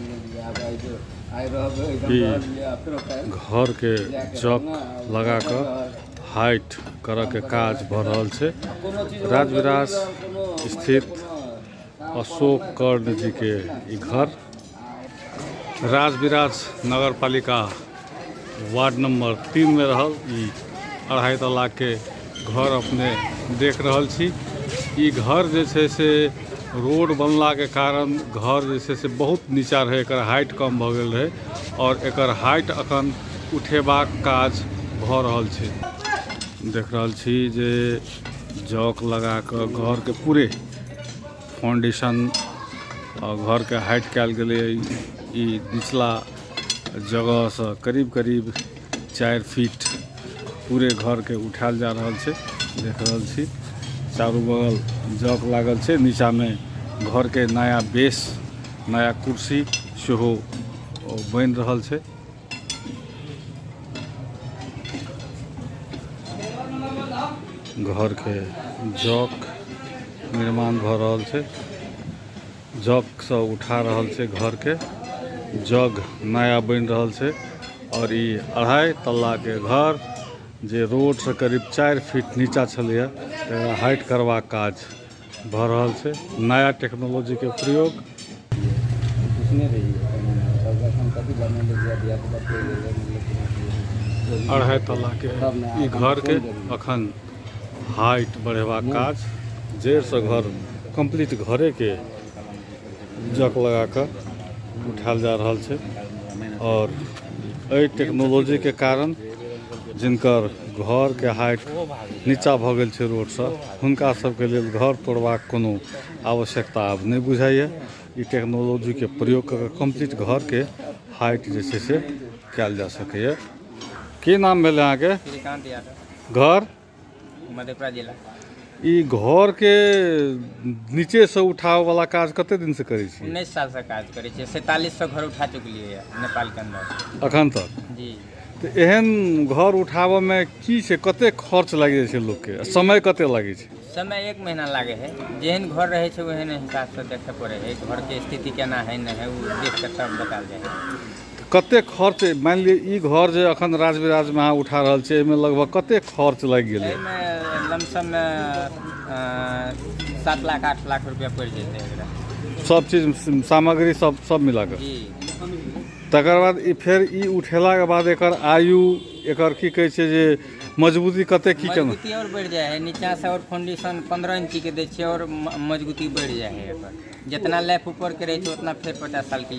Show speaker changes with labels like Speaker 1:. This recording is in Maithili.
Speaker 1: ई घर के जग लगा के हाइट करऽ के काज भ रहल छै। राजविराज स्थित अशोक कर्ण जी के ई घर राजविराज नगर पालिका वार्ड नंबर 3 में रहल ई अढ़ाई तल्ला के घर अपने देख रहल छी। ई घर जे छै से रोड बनला के कारण घर जे छै से बहुत नीचा रहे, एकर हाइट कम भ गेल रहे और एकर हाइट अखन उठेबाक काज भ रहल छै। देख रहल छी जे जॉक लगा के घर के पूरे फाउंडेशन और घर के हाइट कयल गेलै। ई निचला जगह से करीब करीब 4 फीट पूरे घर के उठायल जा रहल छै। देख रहल छी चारू बगल जग लागल छै, नीचा में घर के नया बेस नया कुर्सी सेहो बनि रहल छै। घर के जग निर्माण भ रहल छै, जग से उठा रहल छै घर के, जग नया बनि रहल छै। और ई अढ़ाई तल्ला के घर जे रोड से करीब 4 फीट नीचा छलैया तकरा हाइट करबाक काज भ रहल छै। नया टेक्नोलॉजी के प्रयोग। अढ़ाई तल्ला के ई घर के अखन हाइट बढ़ेबाक काज, जड़ि से घर कंप्लीट घरे के जग लगा के उठायल जा रहल छै। और एहि टेक्नोलॉजी के कारण जिनकर घर के हाइट नीचा भ गेल छै रोड से, हुनका सबके लेल घर तोड़बाक कोनो आवश्यकता आब नहि बुझाइए। ई टेक्नोलॉजी के प्रयोग कऽ के कंप्लीट घर के हाइट जे छै से कयल जा सकैए। की नाम भेल अहाँके?
Speaker 2: श्रीकांत यादव।
Speaker 1: घर?
Speaker 2: मधेपुरा जिला।
Speaker 1: ई घर के नीचे से उठावे वाला काज कते दिन से करै छी?
Speaker 2: 19 साल से काज करै छियै। 4700 घर उठा चुकलियै ये नेपाल के अंदर
Speaker 1: अखन तक।
Speaker 2: जी।
Speaker 1: तऽ एहन घर उठाबऽ में की छै, कते खर्च लागि जाइ छै लोक के, समय कते लागै छै?
Speaker 2: समय 1 महीना लागे है। जेहन घर रहे छै ओहन हिसाब से देखे पड़े है, घर के स्थिति केना है नहीं है वो देख के तब बतायल जाए है।
Speaker 1: कते खर्च, मानि लिअ ई घर जे अखन राजविराज में अहाँ उठा रहल छियै, एहिमे लगभग कते खर्च लागि गेलै?
Speaker 2: एहिमे लमसम में 7 लाख 8 लाख रुपया पड़ि जेतै एकरा।
Speaker 1: सब चीज सामग्री सब मिला कऽ?
Speaker 2: जी।
Speaker 1: तकर बाद ई फेर ई उठेलाके बाद एकर आयु, एकर की कहै छै जे मजबूती कते की केना?
Speaker 2: मजबूती और बढ़ि जाइ है, नीचा से और फाउंडेशन 15 इंची के दै छियै और मजबूती बढ़ि जाइ है एकर। जितना लाइफ ऊपर के रहै छै उतना फेर 50 साल के।